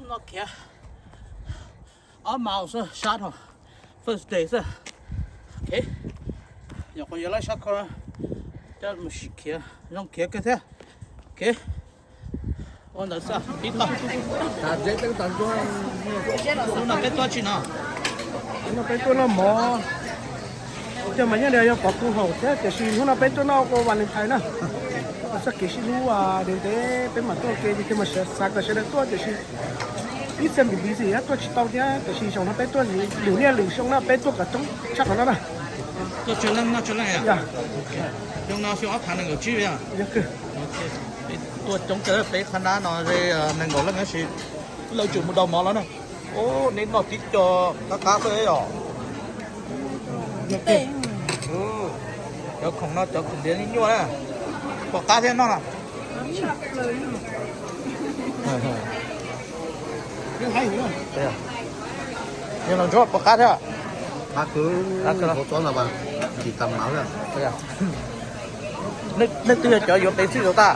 Noj khiav ob moos xwb, sab no first day xwb. Ok, nyuam qhuav yuav lab sab ko, coj mus sim khiav zoo khiav kawg thiab. Ok, ua ntawd xwb tib tag. Hnub no peb tuaj tsi no? Hnub no peb tuaj noj mov, coj mas nyob li yog pov kuv haum thiab, tiam sis hnub no peb tuaj noj ua Valentine na. Txoj kev sib hlub ntev ntev peb mam tuaj ua ke, ces thiaj mam xav kom sawv daws tuaj, tiam sis ib txhia busy busy tuaj tsis tau thiab, tiam sis zaum no peb tuaj lwm niaj lwm xyoo na, peb tuaj kom coob tshaj qhov no na. Tuaj tsawg leej noj tsawg leej? Xyoo no xyoo ob phav nees nkaum tsib. Yog, tuaj coob kawg, peb qhab nab no nees nkaum leej tab sis lawv tseem mus daus mov lawm na. Ub, neb noj tib co qab qab xwb os. Cov khoom no cov khoom tiav nyuaj na. Pom qab thiab noj na. Yog los ntsuab pom qab thiab. Nej twb yog cov yuav pev xij rau tag.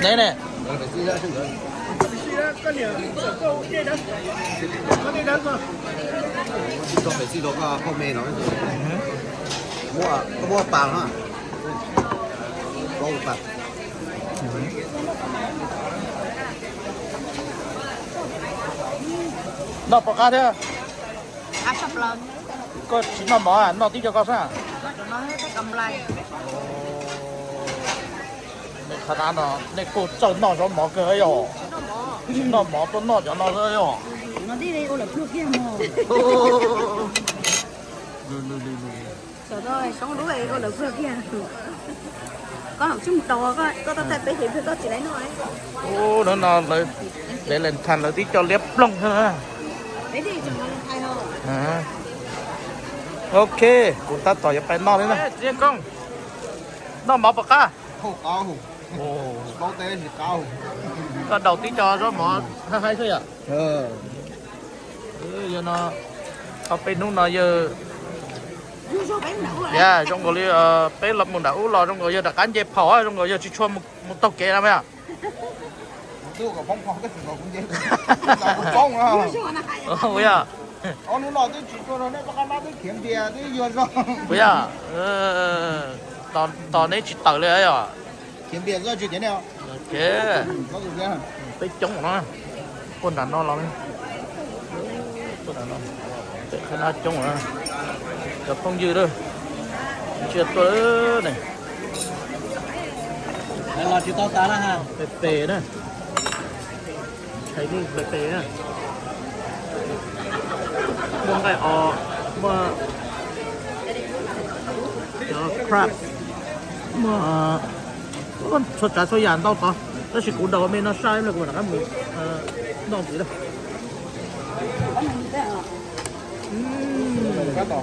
Neb ne? Noj pom qab thiab. Koj tsis noj mov, noj tib co koj xwb. Nej qhab nab no nej kuj txawj noj zaub mov kawg yog. Tsis noj mov tuaj noj cov no xwb yog. Ub, hnub no lawv Valentine lawv tib co liab ploog xwb na. Ok, kuv tab tom yuav pais noj li na. Txiv Yeej Koob, noj mov puas qab? Koj daus tib co zaub mov haib haib xwb yom. Yog no, tau peb hnub no yawg, yog zoo nkaus li peb los mus nram ub los zoo nkaus yawg rov qab nce phaum, zoo nkaus yawg tsis tshua mus taug kev no mas. Puas yog? Tos neb tsis tawm li os. Peb coob no, puag nram no los, puag nram no, peb qhab nab coob, cov phooj ywg lawm, ntsia tuaj ne. Los tsis tau tas na, pes pes na. Chinese pes pes na. Muaj nqaij os, muaj cov crab, muaj txhua tsav txhua yam ntau tod, tab sis kuv daus me no sab ib pliag kuv mam rov qab mus noj ntxiv na. Qab heev.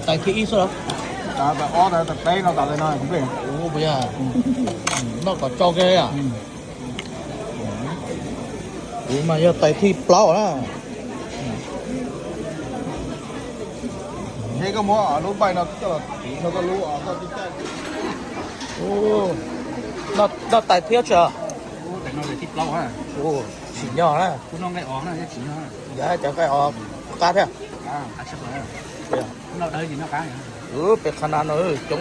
Tais thib ib xwb los? Tais ob, tais peb no tas li no. Ua puas yog? Noj kom tsau kiag li os. Kuv mas yog tais thib plaub na. Ntshe koj muab lub npaij no coj los tiv rau koj lub, koj tib caj. Noj tais thib ob tsi? Tsim nyog na. Yog cov nqaij os qab thiab. Peb qhab nab no coob.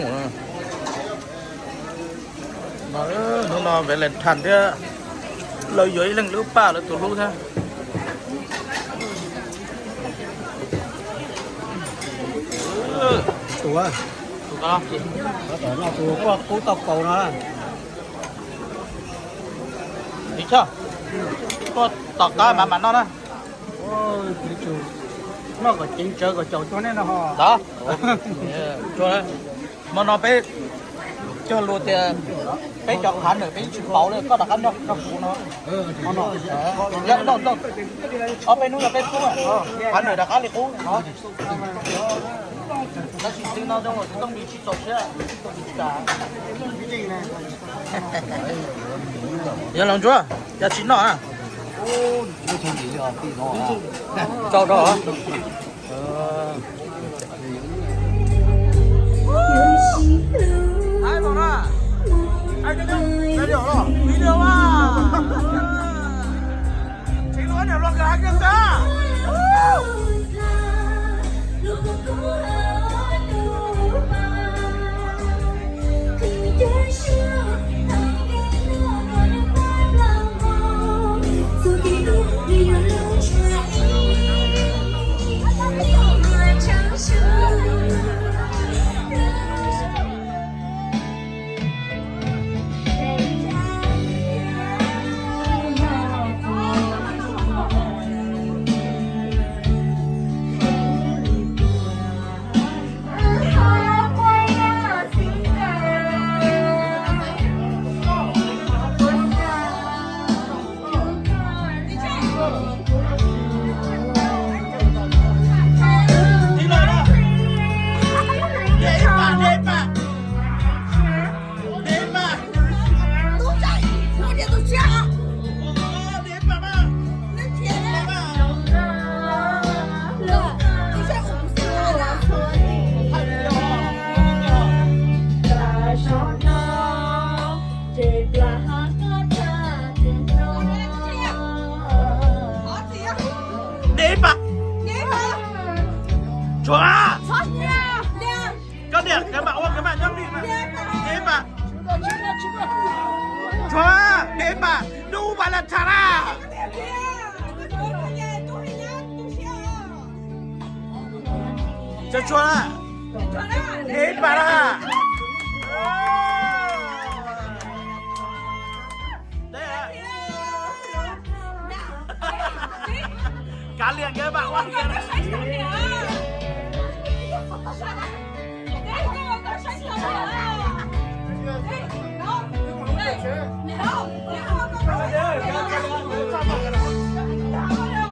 Hnub no Valentine thiab, lawv yuav ib leeg lub paj lawv tus hlub thiab. Tus, tus koj, tus koj qub tau kaus no. Ib choj, tuaj tom qab mas mam noj na. Noj kom ceev tsawv kom caum cuag nej no ho. Hmo no peb Cog lus tias peb cov qhav nawm peb tsis pauv li, koj rov qab noj rau kuv no. Ob peb hnub no peb pub, qhav nawm rov qab li qub. Tab sis txij no zoo los tsis txhob npis tsis txaus siab. Yog los ntsuab, yog tsis noj na. Tau rau. Niam ib pas. Tshuav. Koj niam, kev mam ua kev mam nyob li. Niam ib pas. Tshuav, niam ib pas, dub pas las tham na. Tshuav, niam ib pas na. Kav liam, kev mam ua kev.